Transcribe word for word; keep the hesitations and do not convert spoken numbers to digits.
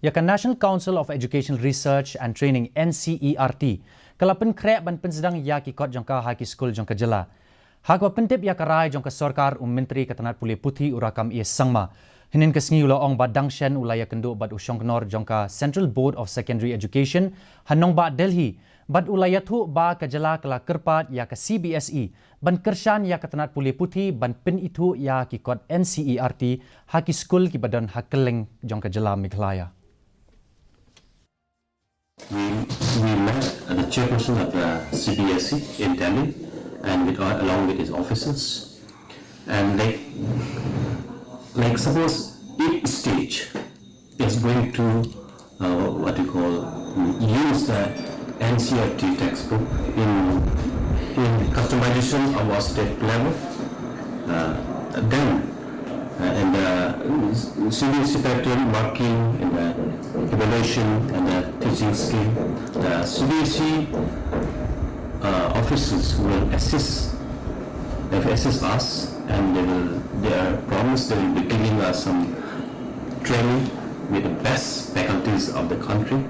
Ïa ka National Council of Educational Research and Training, N C E R T, ka la pynkhreh ban pynsdang ïa ki kot jong ka ha ki skul jong ka jylla. Ha kaba pyntip ïa ka rai jong ka sorkar, u Myntri ka tnat pule puthi, u Rakkam A Sangma, hynnin ka sngi u la ong ba dang shen u la ïakynduh bad u shongknor jong ka Central Board of Secondary Education ha nongbah Delhi, bad u la ïathuh ba ka jylla ka la kyrpad ïa ka C B S E ban kyrshan ïa ka tnat pule puthi ban pynithuh ïa ki kot N C E R T ha ki skul kiba don ha kylleng jong ka jylla Meghalaya. We, we met the chairperson of the C B S E in Delhi and with, uh, along with his officers. And like, like suppose each state is going to, uh, what you call, mm, use the N C E R T textbook in, in customization of our state level. Uh, then uh, in the C B S E pattern marking in the evaluation and the teaching scheme, the C B S E uh, officers will assist, they will assist us, and they will, they are promised they will be giving us some training with the best faculties of the country.